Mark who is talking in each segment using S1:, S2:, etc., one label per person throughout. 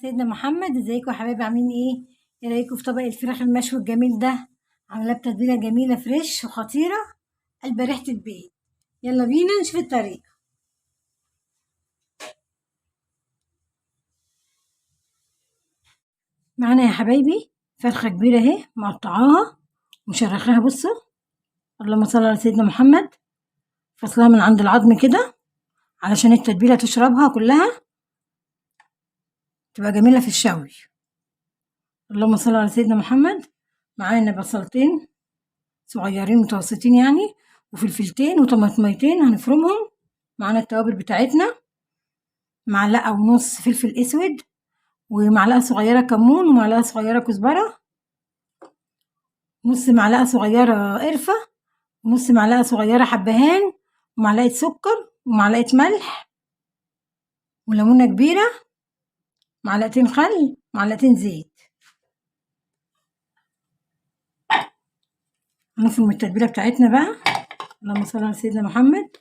S1: سيدنا محمد. ازيكم يا حبايبي؟ عاملين ايه؟ ايه رايكم في طبق الفراخ المشوي الجميل ده؟ عاملاه بتتبيله جميلة fresh وخطيرة، قلب ريحه البيت. يلا بينا نشوف الطريقة. معانا يا حبايبي فرخة كبيرة اهي، مقطعاها ومشرخاها. بصوا اللهم صل على سيدنا محمد. فصلها من عند العظم كده علشان التتبيله تشربها كلها، تبقى جميلة في الشوي. اللهم صل على سيدنا محمد. معانا بصلتين صغيرين متوسطين يعني، وفلفلتين وطماطميتين هنفرمهم. معانا التوابل بتاعتنا، معلقه ونص فلفل اسود، ومعلقة صغيرة كمون، ومعلقة صغيرة كزبره، نص معلقه صغيرة قرفه، ونص معلقه صغيرة حبهان، ومعلقة سكر، ومعلقة ملح، وليمونه كبيرة، معلقتين خل، معلقتين زيت. هنفرم التتبيله بتاعتنا بقى. اللهم صل على سيدنا محمد.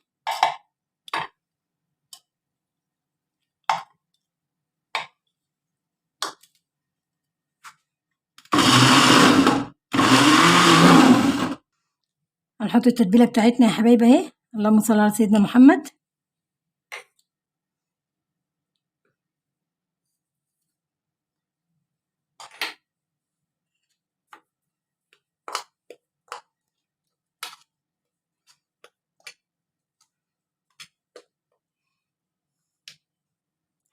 S1: هنحط التتبيله بتاعتنا يا حبايبي اهي. اللهم صل على سيدنا محمد.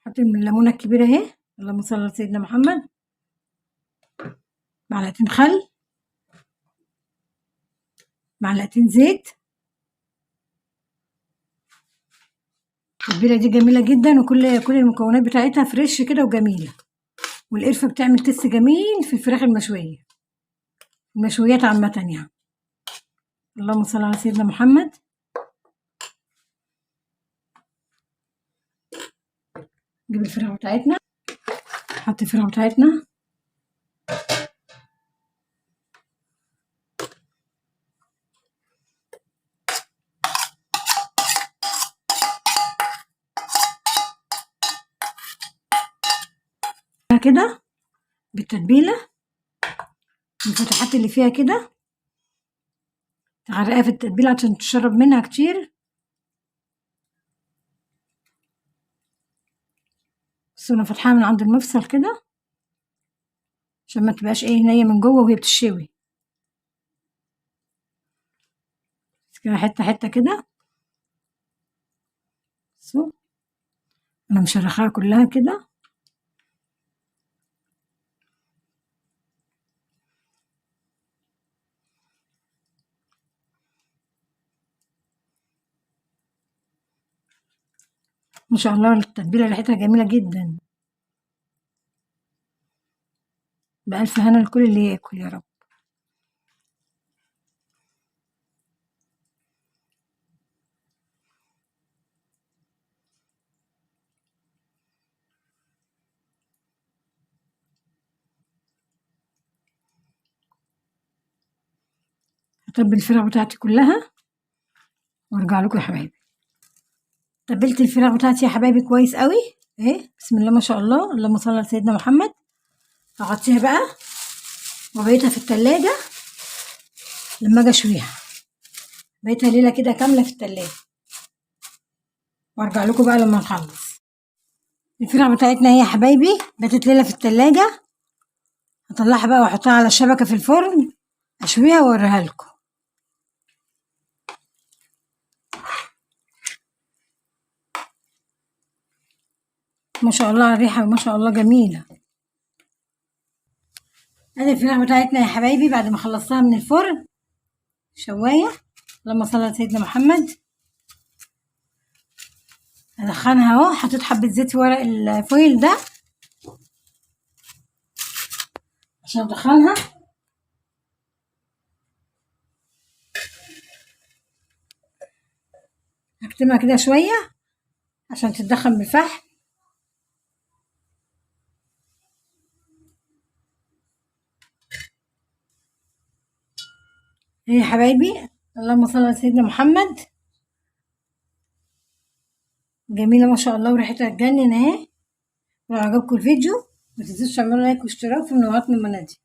S1: حط الليمونه الكبيرة اهي. اللهم صل على سيدنا محمد. معلقتين خل، معلقتين زيت. التتبيله دي جميلة جدا، وكل المكونات بتاعتها fresh كده وجميلة. والقرفه بتعمل taste جميل في الفراخ المشويه، المشويات عامة يعني. اللهم صل على سيدنا محمد. نجيب الفراخ بتاعتنا، نحط الفراخ بتاعتنا. كده بالتتبيله، الفتحات اللي فيها كده تغرقها في التتبيله عشان تشرب منها كتير. بس انا فاتحاها من عند المفصل كده عشان ما تبقاش ايه نيه من جوه وهي بتشوي. بس كده حتة حتة كده. بصوا انا مشرخاها كلها كده. ما شاء الله التتبيله ريحتها جميلة جدا. بألف هنا لكل اللي ياكل يا رب. هتبل الفراخ بتاعتي كلها وارجع لكم يا حبايبي. تبلت الفراخ بتاعتي يا حبايبي كويس قوي اهي، بسم الله ما شاء الله. اللهم صل على سيدنا محمد. هغطيها بقى وبيتها في التلاجة لما اجي اشويها. بيتها ليلة كده كاملة في التلاجة، وارجع لكم بقى لما نخلص. الفراخ بتاعتنا اهي يا حبايبي، باتت ليلة في التلاجة. هطلعها بقى واحطها على الشبكة في الفرن اشويها واوريها لكم. ما شاء الله على الريحة، ما شاء الله جميلة. ادي الفراخ بتاعتنا يا حبايبي بعد ما خلصتها من الفرن شوايه. اللهم صل على سيدنا محمد. هدخنها اهو، حطيت حبه زيت في ورق الفويل ده عشان ادخنها. هكتمها كده شوية عشان تتدخن بالفحم. ايه يا حبايبي، اللهم صل على سيدنا محمد. جميلة ما شاء الله وريحتها تجنن اهي. لو عجبكم الفيديو ما تنسوش تعملوا لايك واشتراك في منوعات من منادي.